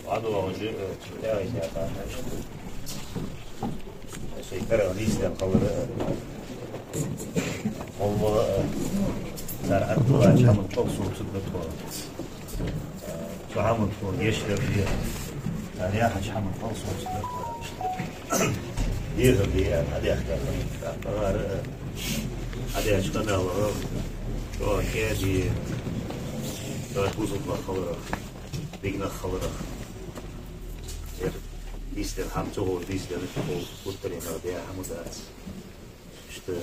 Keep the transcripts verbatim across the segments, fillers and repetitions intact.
Ӏадвагӏаш, э, тӀехьа шоай карагӀ нийсденна хилар, э, хьалха, э, цар Ӏадвагӏача хӀаман чӀоагӀа совцаргда тхо. Цу хӀаман тхона гешт дар де, цар яхача хӀаман чӀоагӀа совцаргда тхо. Дезар де аьнна, хьадаьхкар. ТӀаккха, э, хьадаьча къамаьлах чӀоагӀа кӀаьда, чӀоагӀа бусалба нах хиларах, дика нах хиларах. Ер нийсденна хӀама ца ховр, нийсденна ховр, гуттаренах де хӀама дац. Иштта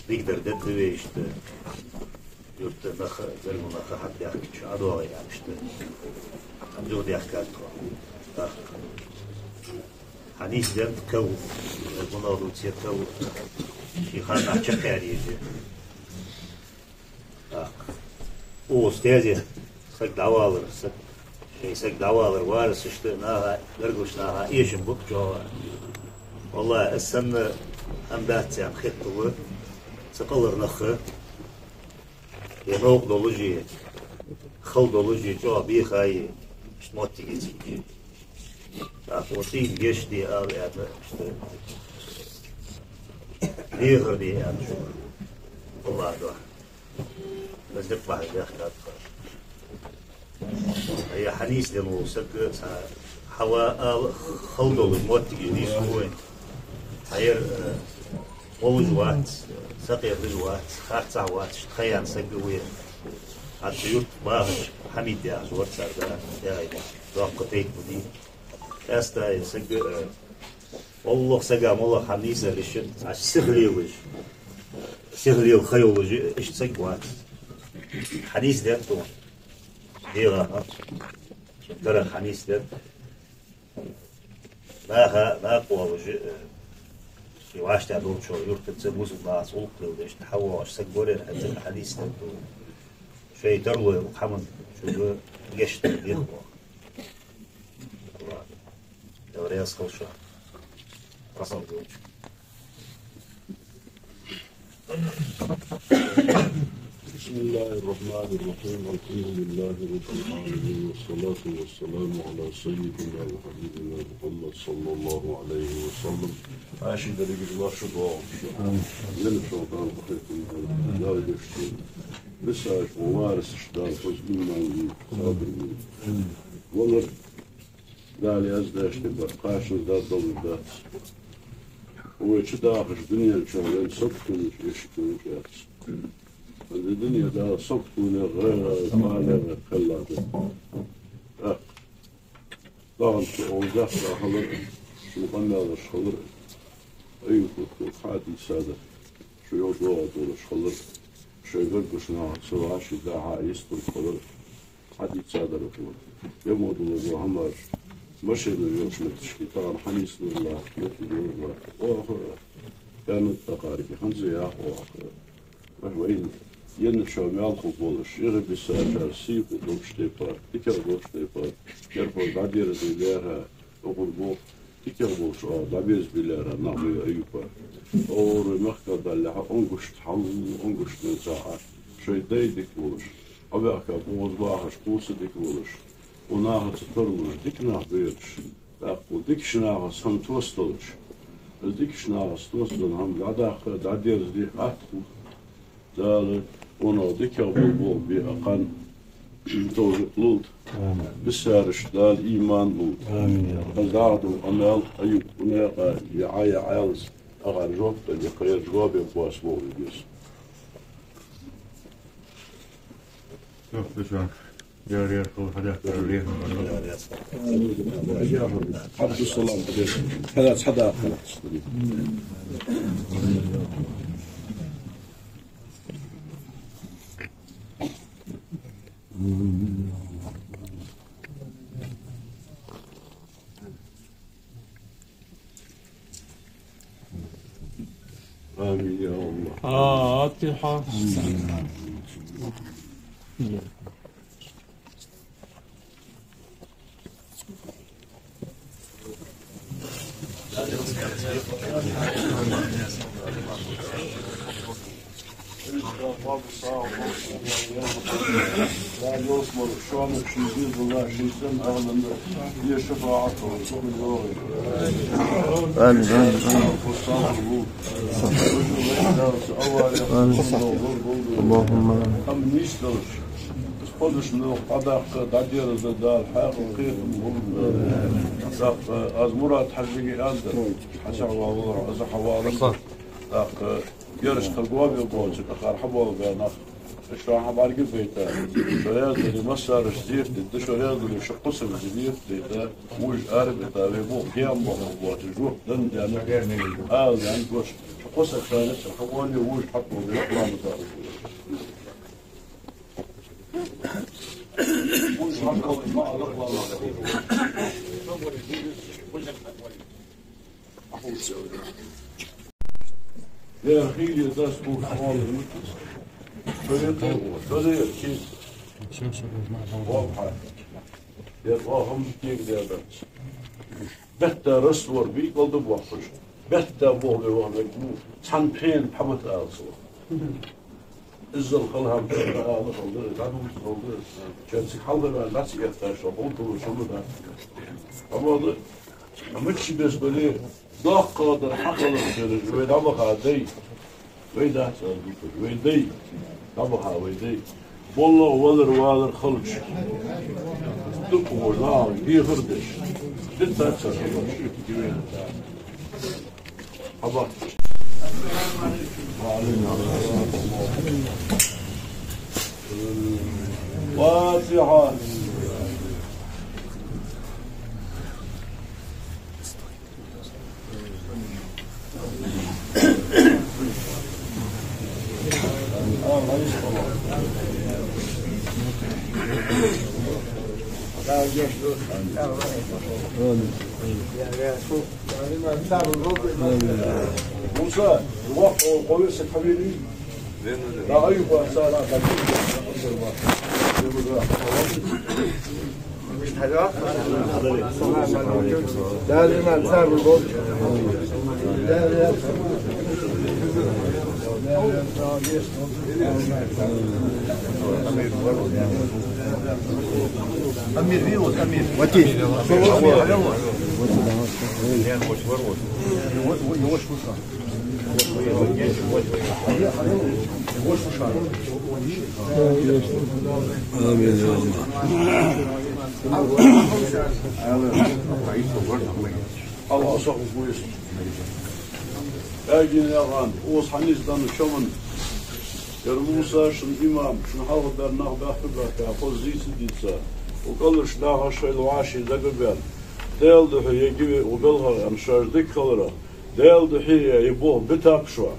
дикадар дергда вай, иштта юрта нах, гаргара нах хьатӀадаьхкача Ӏадвагӏий аьнна, иштта хӀама юхадаьхкад тхо. ТӀаккха Хьанийсденнад кхел, гӀунагӀ дувце кхел, ший ханнахьа чакхъяьр еза. ТӀаккха устазе саг дӀавалар, саг, шоай саг дӀавалар варасашта, наха, гаргарча наха эшам ба-кх чӀоагӀа. ВаллахӀи, из санна хӀама дац аьнна хеталу цу кӀалхара наха. Е новкъа долаш а, хала долаш а чӀоагӀа бехай, иштта моттиг я цига. ТӀаккха цӀийна гешт де ала аьнна, иштта дехар де аьнна шуга. АллахӀа духьа. Из дика бахьан бехкад тхо. Е хьанийсденна вола саг цхьа хьава ала хала долаш моттиг я нийслу вайна. Хьа ер, э, волаш вац, сакъердаш вац, харцахьа вац, иштта ха яьнна саг ва ер. Хьа цу юрта бахаш, Хьамид яхаш вар цар да, яхай, доккха тайпа ва дий. Къаьстта ер саг, э, моллагӀа сага моллагӀа хӀама нийсъяр йиш я, цхьа сиха лелаш, сиха лела ха йолаш, иштта саг вац. Хьанийсденнад тхона. ДегӀа, а? Шун карах хьанийсденнад. Наха, накъавоалаш, э, ший вӀаштӀехьа долча юртаца бусалба нахаца гӀулакх леладеш, иштта хьавоагӀаш саг вар ер, хӀанз а хьанийсденнад тхона. Шоай тарлой укх хӀаман шуга гешт дар дех оаха. Ладно. Дала раьза хилва шоана. Расул Гулч. بسم الله الرحمن الرحيم. الحمد لله رب العالمين، والصلاة والسلام على سيدنا وحبيبنا محمد صلى الله عليه وسلم. Ӏаьший дерригаш лоархӀаш доагӀа шо. Венна шо Дала бахетам, Дала гешт дойла. Висаш ва варасаш Дала хоза иман, сабар. Валар Дала яздаьча тайпара кхачанза даргдолаш дац. Вай чудахача дунен чу вайна саготонаш эшаш хулаш яц. ХӀана аьлча дуне Дала саготонех, гӀайгӀанех, балех кхелла да. ТӀаккха тахан цу Ӏовдаьхка хилар, шун къамаьлаш хилар, Аюпа хьадийцадар, шо йоах доагӀа долаш хилар, шоай гаргарча нахаца вӀаши дахьа йистхург хилар, хьадийцадар хилар. Е мо долаш дола хӀамаш, машенаш йолча метташка тахан хьанийслургдола моттиг йолаш ва. Оаха, къемат дакъа рига хӀанз а ях оаха. Вай вайна еннача маьл хургболаш, эгӀа бисачар сий хургдолча тайпара, дикагӀа долча тайпара, керпа дӀадерзаде лаьрхӀа, укхун боху дикагӀа болча оаха дӀаберзабе лаьрхӀа нах ба Аюпа. Ора мехкара даллехьа, онгушт хьал, онгушт мел цхьа а, шоай дай дика волаш, Ӏоваьхка бохаза бахаш, кхувса дика волаш, укх нахаца тарлуш, дика нах бераш, тӀаккха дикача нахаца хӀама тосдолаш. Из дикача нахаца тосденна хӀама дӀадаккха, дӀадерзаде атта хул. Дала укхунах дикагӀа болх бе а кхаьнна товфикъ лулда. Амин. Бисарашта Дала иман лулда. Амин, я Рабби. Аз дагадо къамаьл Аюп, укхунна кхы я Ӏа, я Ӏаьлас, ахар жоп дала, кхераш жоп бе боас боху веза. Всё, всё. Яр, яр, хьо хьадаьхкар лехна. Абдусалам, хьадац, хьадац. آمين يا الله. فاتحة. آمين، آمين، آمين. آمين. اللهم آمين. Кхозаш нах дӀадаккха, дӀадерзаде Дала хьакъал, кхетам лулда. ТӀаккха аз Мурад-Хьажига аьннадар, хьа цхьа валар, аз хьа валар. ТӀаккха ераш тха гоби боацаш, тӀаккха хьаболабаь нах, шоана хьабӀаргабайта, шо раьза дале, массараш зерат дайта, шо раьза дале, шо кхо саг зерат дайта, вожаш арабита, вай болх гаьна бахар боацаш, жоп дан дена, ала дена, гош, шо кхо саг шоана цӀа хьавоале, вожаш хьатӀавоале, ламаз дӀа. Вожаш хьатӀавоале, ма ала ламаз дӀа. Я хили даст бу хвала мутас. Шоя тайо, шоя чи. Валха. Я тӀахам кег дяда. Бетта раствор бий, кӀалдуб ваххаш. Бетта бохбе вахнаг бу, цхьан пхен пхьамат алцо. Иззал халхам чура ала халда, дӀадувца халда. Чен цига хьалдара лац эхташ, хӀултула шамада. Амма да, амма чи бес бале, доккха дар хьакъалар бераш, вай дӀабаха дай. Вай дац аз дукхаш, вай дай. ДӀабаха вай дай. Болла валар, валар халча. Дукха вала, дехар деш. Диттаца. Хабар. Фатиха. Муса, вахт, о, ховеса хьавели. Дала иман цар бу. Амир виос, Амир. Вати. Амир, Амир. Амир. Амин, я Аллах. Аллах соху гуйс. Эгин ягӀан, ус хьанис дан шоман. Ер Муса шун имам, шун хьалха дар нах баьхка баьхка, хоза зийца дийца. У кӀаларш даха шоайла вӀаши дагабаьнна. Даьла духьа егиве у белхар ан шоаш дика хилара. Даьла духьа е боху битап шо.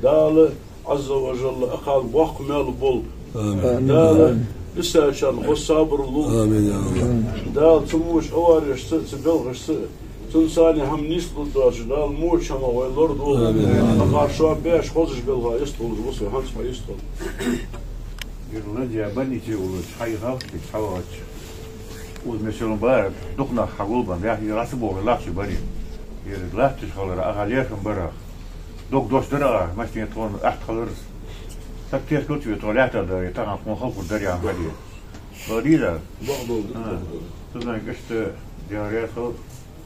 Дала Ӏазза ва Жалла акхал боккха мел болу. Амин. Дала бисачарна хо сабар лу. Амин, я Аллах. Дала цу муш аварешца, цу белхашца, цун сани хӀама нислу доцу, Дала муш хӀама вай лор ду. Амин. Акхар шо беш хозаш белха истхулаш, вусу хӀанз хьо истхул. Ирландия больнице улуш, хьай халкъ, хьавагӀача. Уз мешалан бара, дукха нах хьагулбан, я, я лаца боху, лахчи бари. Ер латташ халара, аха лехам бара. Дог дош дара, а, машин тхона ахт халарс. Так теш кулчу ве тхо лятта да, я тахан тхона халкур дар, я, хади. Барира. Богдол. А, ту знай, кашта, дяре хал,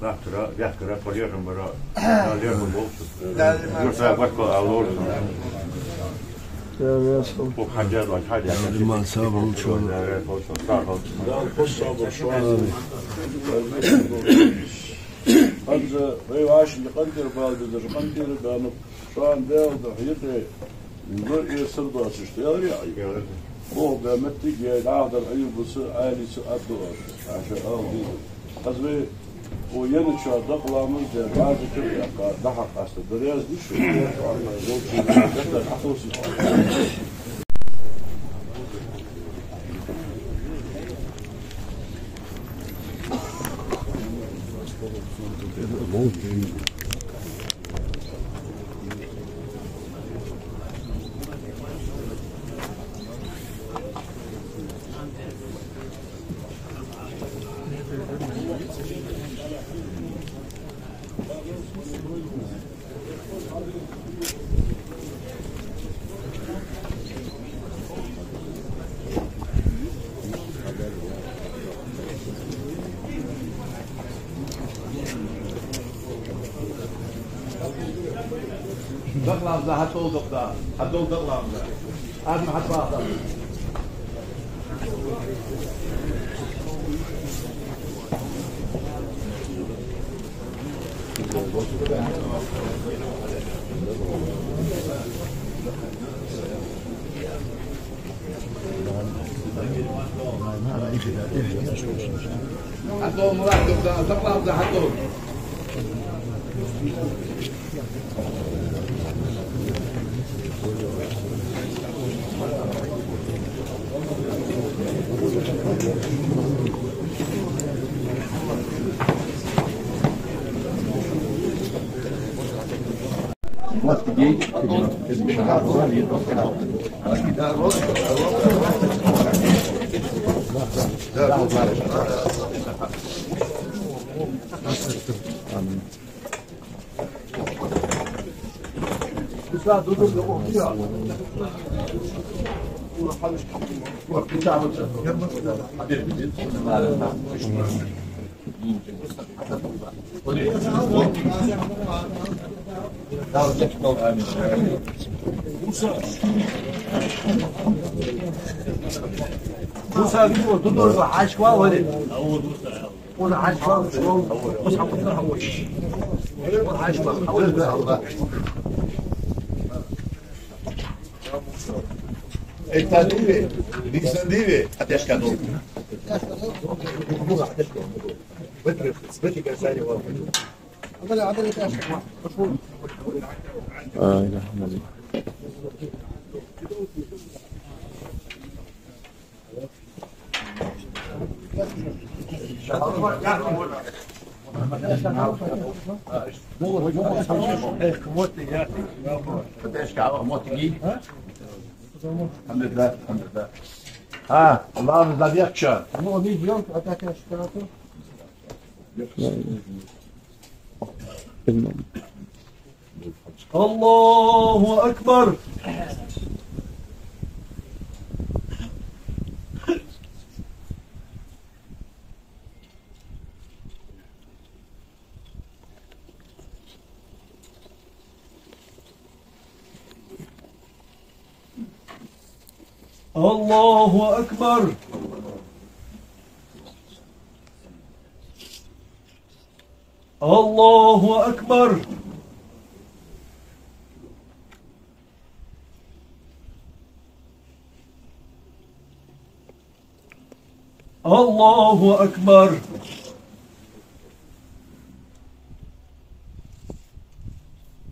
латтара, дяхкара, тхо лехам бара. А, лехам болчу. Юрта барко алор. Дала иман сабар лучун. Дала сабар лучун. Амин. Ханза вай вашинчу къантӀера бала безаш, къантӀера баьннаб, шоана Дала духьа йитӀе, гур эсар доцуш, яларе Ӏайи. Боху баь меттиг яй, дӀахадар Ӏайи буца, Ӏалица адду аша. Аша ала дийна. Хаза вай, о, яна ча дакъа ламаз дер, база кир яккха, дахьа къаста, даряз диш, волчи, гатар, ахуси. Дакъа ламаз да, хьадолу дакъа да, хьадолу дакъа ламаз да. Адам хьадбахта. Муса, Муса, дудорга хьашква вари. Эй, та диве, дийсан диве, а тешка долу. الحمد لله، الحمد لله. ها، الله من ذا يخشى. الله أكبر. الله أكبر. الله أكبر. الله أكبر.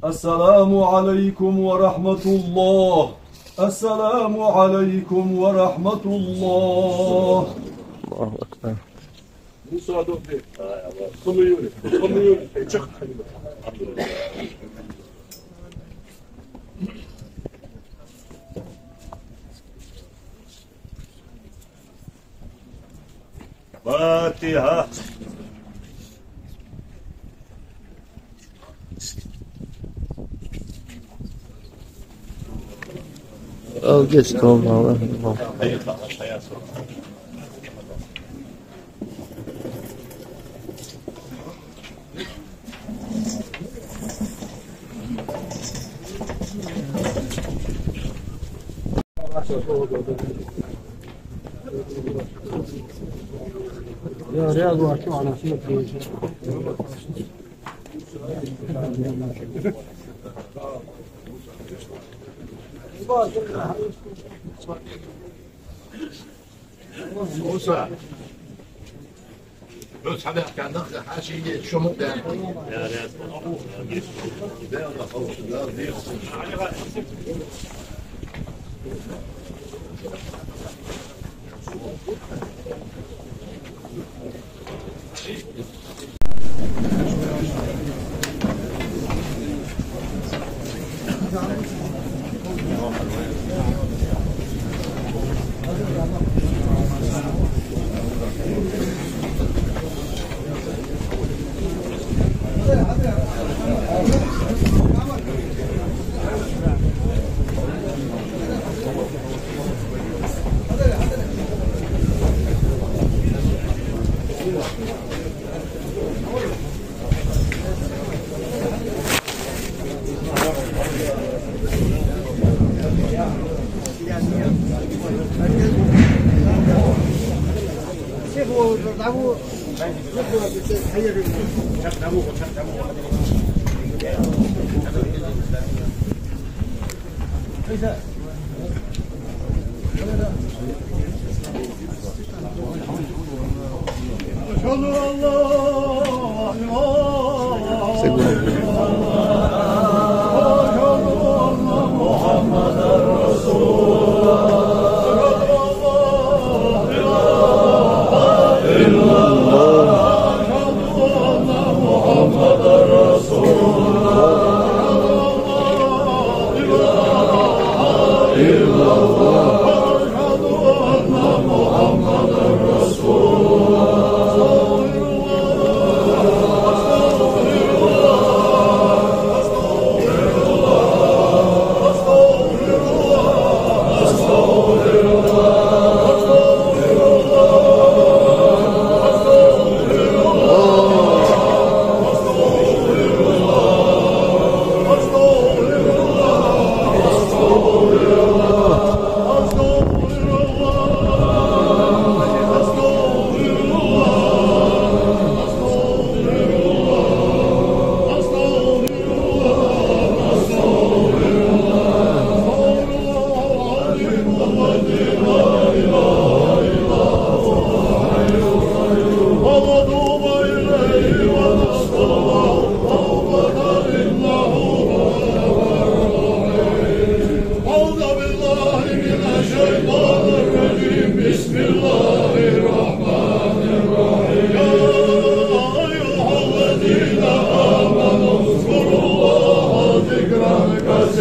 السلام عليكم ورحمة الله. السلام عليكم ورحمة الله. الله أكبر. فاتحة. Алгист, Аллаху акбар. موسى. بس حدا كان نقل حاشية شو مقدار؟ أشهد أن لا إله إلا الله. أشهد أن محمدا رسول الله. أشهد أن لا إله إلا الله. أشهد أن محمدا رسول الله.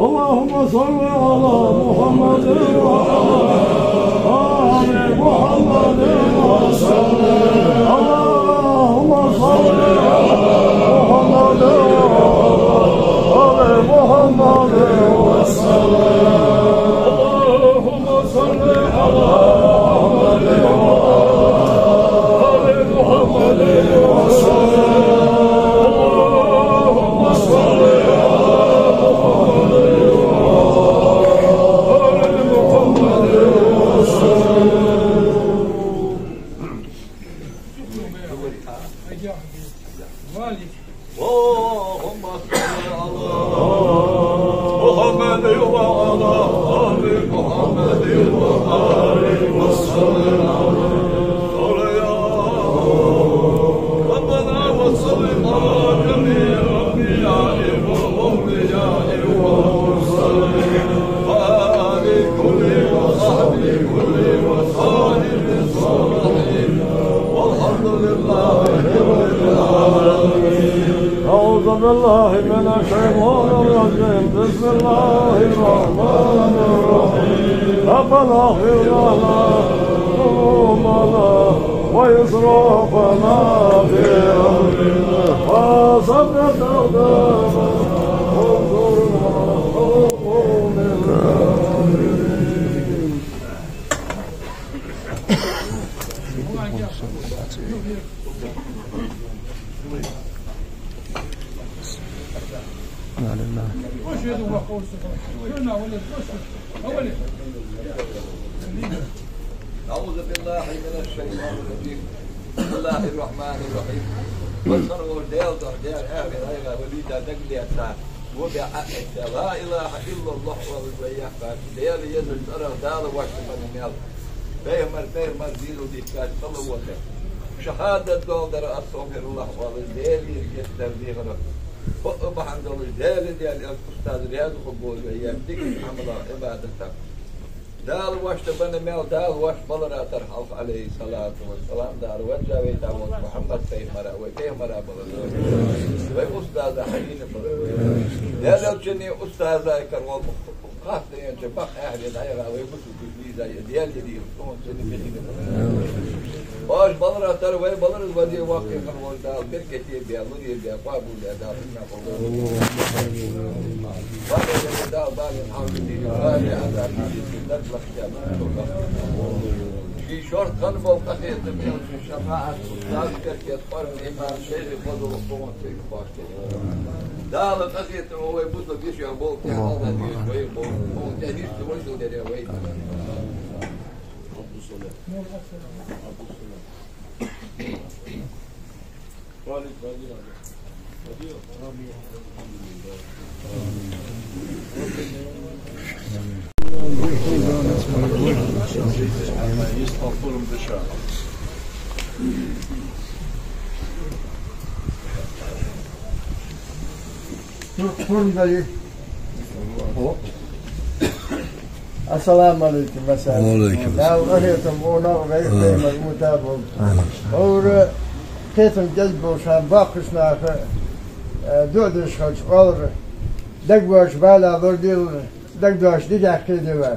اللهم صل على محمد وعلى آل محمد وسلم. اللهم صل على محمد وعلى آل محمد وسلم. اللهم صل على محمد وعلى آل محمد وسلم. اللهم صل على محمد وعلى آل محمد وسلم. اللهم صل على محمد وعلى آل محمد وآل والحمد لله رب العالمين. أعوذ بالله من الشيطان الرجيم. بسم الله الرحمن الرحيم. ربنا اغفر لنا ذنوبنا وإسرافنا في أمرنا وثبت أقدامنا وانصرنا على القوم الكافرين. أعوذ بالله من الشيطان الرجيم. بسم الله الرحمن الرحيم. Масала вар Даьла духьа, Даьла аьхкар айгӀа валида дагадеца. Во беа а эца, لا إله إلا الله оалаш вай яхкар, Даьла езар цӀерах Дала воашта бенна мел. Пайхамар, пайхамар дийзал дийхкар, салават. Шахадат доаладар, أستغفر الله оалаш, Даьлагара гешт дар дехар. Хо а бахьан долаш, Даьла, Даьла, аз устаз раьза хургволаш вай яхар, дикача Ӏамалах, Ӏибадатах. Дала воашта бенна мел, Дала воашта балара тара хьалха, عليه الصلاة والسلام, Дала ваджа вайта волча Мухьаммад пайхамара, вай пайхамара балара, вай устаза Хьалина балара. Даьла элчана устаза кара волча хаттаренча бакъ ахьаре дӀаяха вай бусалба виза я Даьла дийхар, тхона цӀена бехина балара. Оаш балара тара, вай балара, вазе ваккхе хинна волча Дала беркате бе, луре бе, къоабал бе Дала. Ший шортта хинна бола къахетам, элчан шафаӀат, устаза беркат, Къуръан, имам, шайх, фазл, тхона цига кхоачаш. Дала къахетам вай бусалба йиший болх тӀехьа хьалха дезаш вай болх, тхона тӀехьа нийсса вай су деррига вай. Ассаламу Ӏалайкум, масала. Ва Ӏалайкум ассалам. Дала къахетам бо, нагӀа вай, вай мара мутабал. Амин. Хьора кхетам кӀезига болча боккхийча наха, э, дуӀа деш хилча, оалар, дагадоагӀаш бала лорадел, дагадоагӀаш дикагӀа кхедела.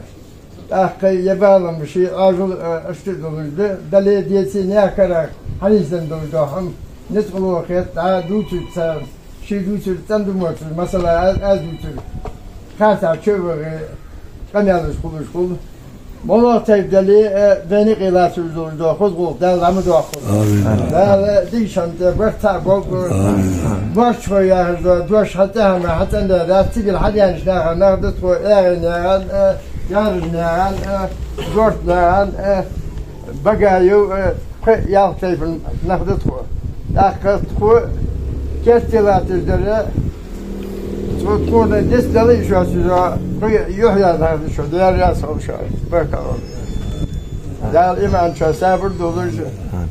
ТӀаккха е бала ший Ӏоажал, э, иштта долаш да, дале деций наьха карах хьанийсденна долаш да хӀама, ницкъ лоха хет, дӀа дувцарца, ший дувцар цӀена ду моцаш, масала, аз, аз дувцар, харцахьа чу а вахе, къамаьлаш хулаш хул. МоллагӀа тайпа дале а, вайна юкъе латташ долаш да хоза гӀулакх Дала ма доаккхалда. Амин. Дала дикача хӀаман тӀа барт цхьа болба. Амин. Боччахой яхаш да, дош хьатӀехьа ма хьацӀендаь дац, цигара хьадаьннача наха нах да тхо, эгӀанаькъан а, гаражнаькъан а, гортнаькъан а, Багаев а, кхы а ялх тайпан нах да тхо. ТӀаккха тхо керте латташ дар, цо тхона дицдала йиш йоацаш, кхы юхь яз хьахьа шо, Даьла раьза хилва шоана. Баркал. Дала иман чу сабар долаш,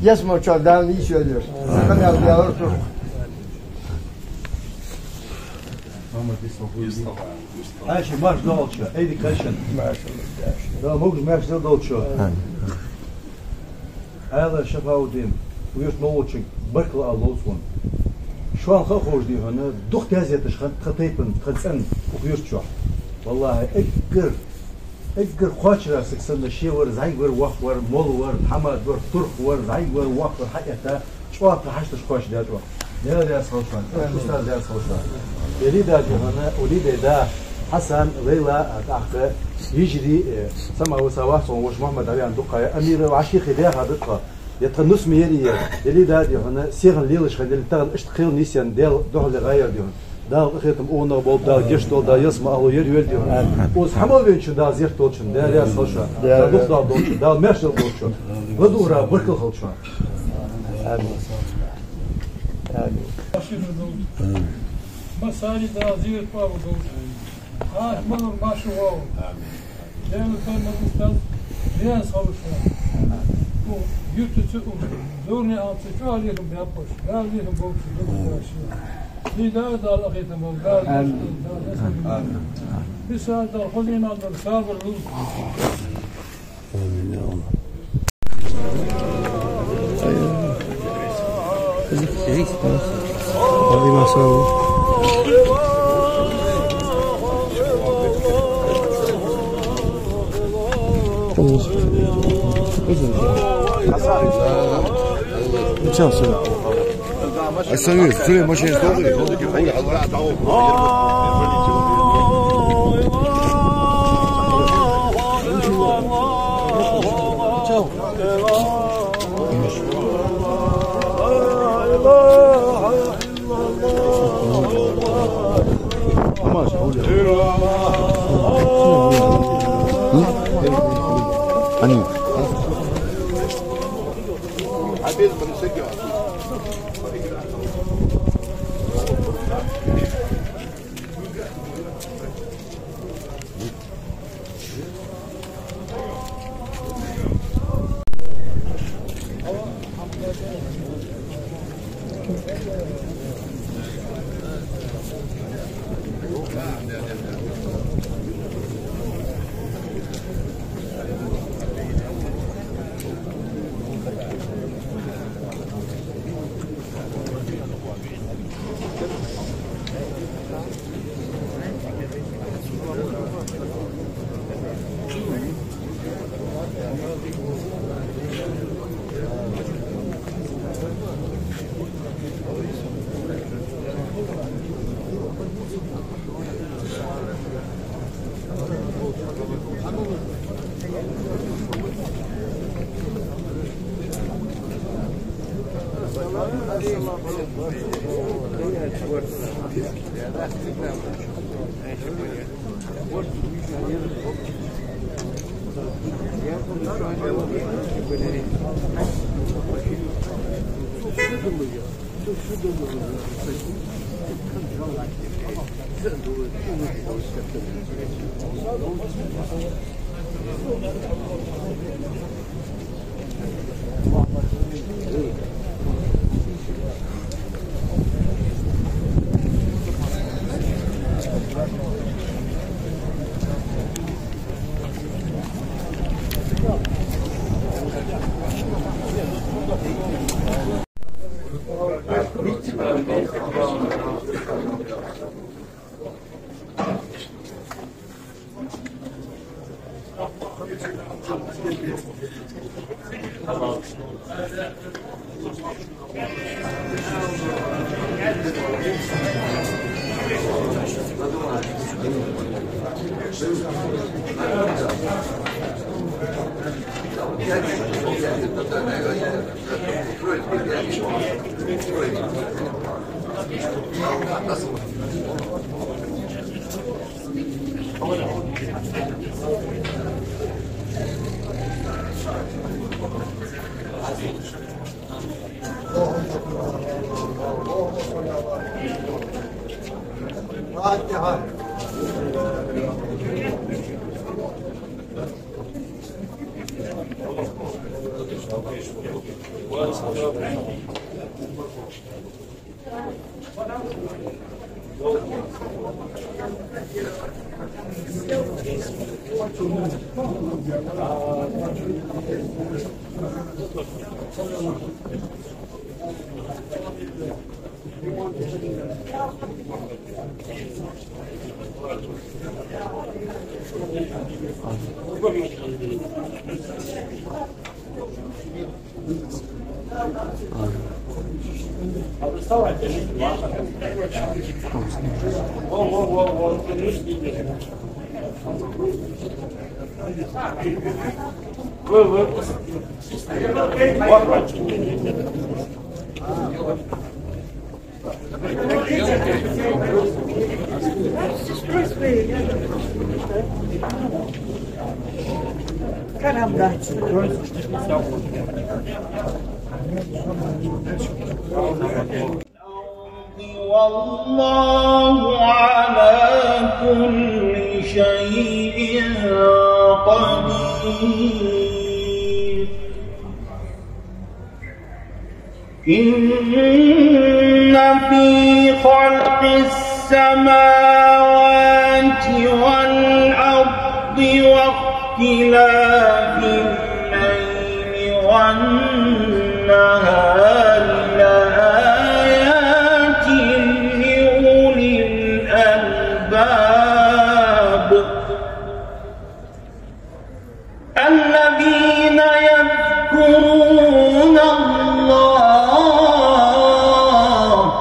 ялсмала чу Дала нийсвелар. Къамаьл далар тхо. Хьаьший, марша догӀалда шо, Ӏийда кхаьчна. Марша догӀалда. Дала могаш-маьрша долда шо. Амин. Ӏаьла Шафауддин, вешта ма волчунга баркал ала ловза хьона. Шоана ха а ховш, дий хьона, дукха тезеташ хиннад тха тайпан, тха цӀен укх юрта чу. ВаллахӀи, эггара, эггара кхоачара саг санна ше вар, зӀамига вар, воккха вар, молла вар, хьамада вар, турх вар, зӀамига вар, воккха вар, хьаэтта, чӀоагӀа тха хьашташ кхоачашдаьд оаха. Даьла раьза хилва шоана, устаз раьза хилва шоана. Валида, дий хьона, Валида да, Хьасан, Лайла, а, тӀаккха йижарий, э, сама виса вац хьона, воша Мухьаммад дӀаваьнна дукха я, Амира, вӀаший хий баьха да тха. Е тха нус ма яр ер, Валида, дий хьона, сихал лелаш хиннад, тахан иштта кхел нийсъенна, Даьла духьале гӀайра, дий хьона. Дала къахетам, укхунах болба Дала гешт долда, Дала ялсмала Ӏалашдолда ер, дий хьона. Амин. Укхаза хьа мел венначун Дала зерат долда шун, Даьла раьза хилва шоана. Дала дукха долда шун, Дала маьрша долда шун. ЛадувгӀара баркал хилда шоана. Амин. Амин. Амин. Массане а Дала зерат къоабал долда. Ӏа малур маша вогӀа. Даьла пайхамара устаз раьза хилва шоана. Укх юртаца, укх деррига Ӏаьлимца чӀоагӀа лерхӀам баьб оаш. Дала лерхӀам болба шун, дукха даши. Дийна а Дала къахетам болба, Дала дешта, Дала дешта. Амин. Биса Дала хоза иман дар, сабар лулба. Амин. Остановись, смотри, машина стоит. والله على كل شيء قدير. إن في خلق السماوات والأرض واختلاف والنهار لآيات لأولي الألباب الذين يذكرون الله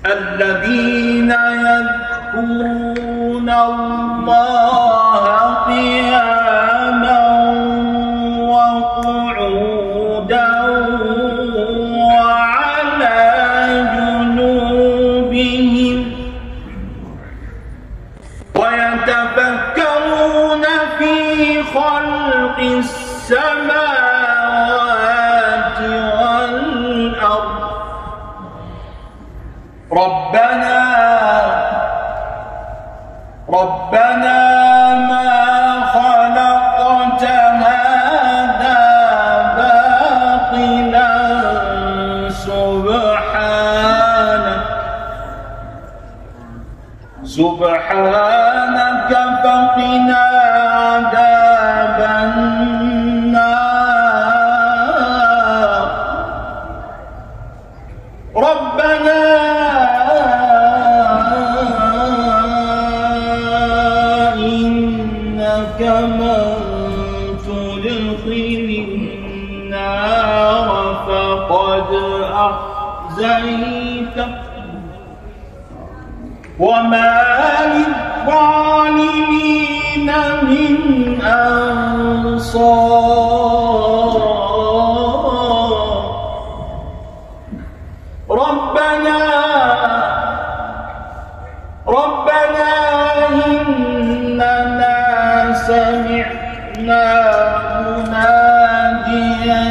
الذين يذكرون الله قياما وقعودا وعلى جنوبهم ويتفكرون في خلق السماوات والأرض ربنا ربنا ما خلقت هذا باطلا سبحانك سبحانك فقنا عذاب النار ربنا إنك من تدخل النار فقد أخزيته وما للظالمين من أنصار ربنا ربنا إننا سمعنا مناديا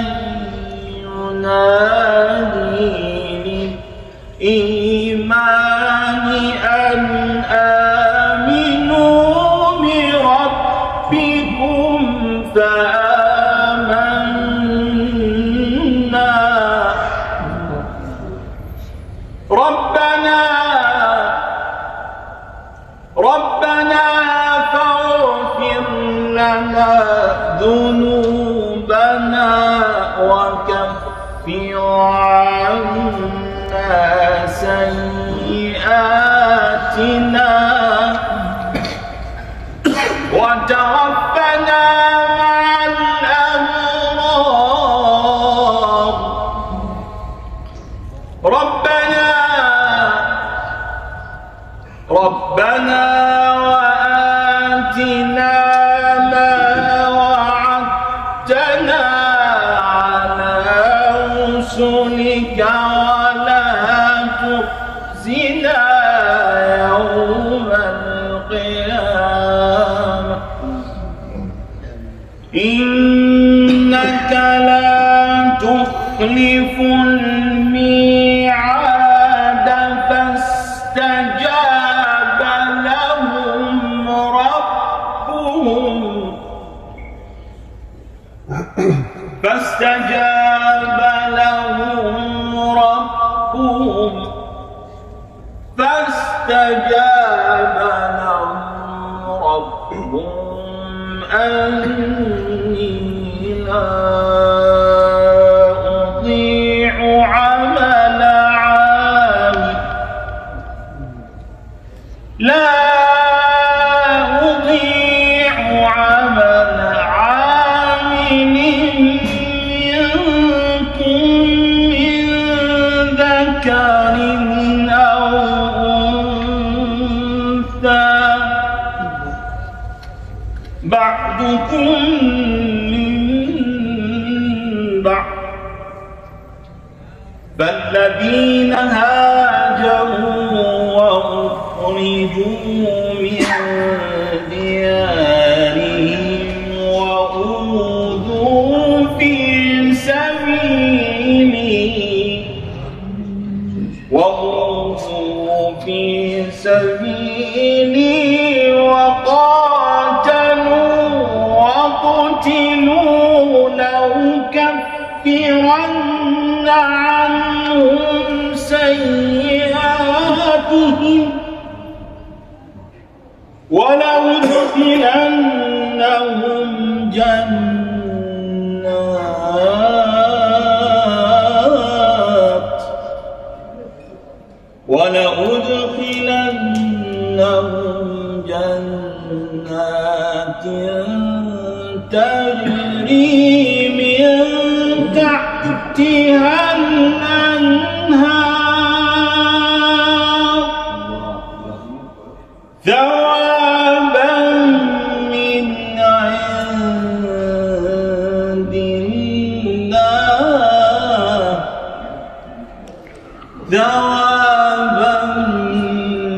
ينادي للإيمان أن آمنوا بربكم فآمنا ربنا ربنا فاغفر لنا ذنوبنا وكفر عنا سيئاتنا وتوفنا مع الأبرار ربنا ربنا وآتنا ما وعدتنا على رسلك ولا تخزنا يوم القيامة إنك لا تخلف الميعاد فاستجاب لهم ربهم فاستجاب لهم ربهم فاستجاب لهم ربهم أني لا أضيع عمل عامل لا أضيع عمل عامل منكم من ذكر أو أنثى بعضكم من بعض فالذين هاجروا وأخرجوا من ديارهم وأوذوا في سبيلي وأوذوا في سبيلي وقاتلوا وقتلوا لأكفرن عنهم سيئاتهم ولأدخلنهم جنات، ولأدخلنهم جنات تجري من تحتها الأنهار، ثوابا من عند الله، ثوابا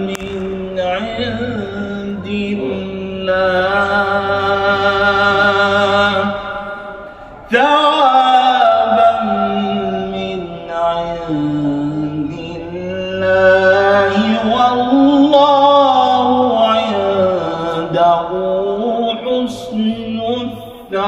من عند الله، ثوابا من عند الله، والله عنده حسن الثواب.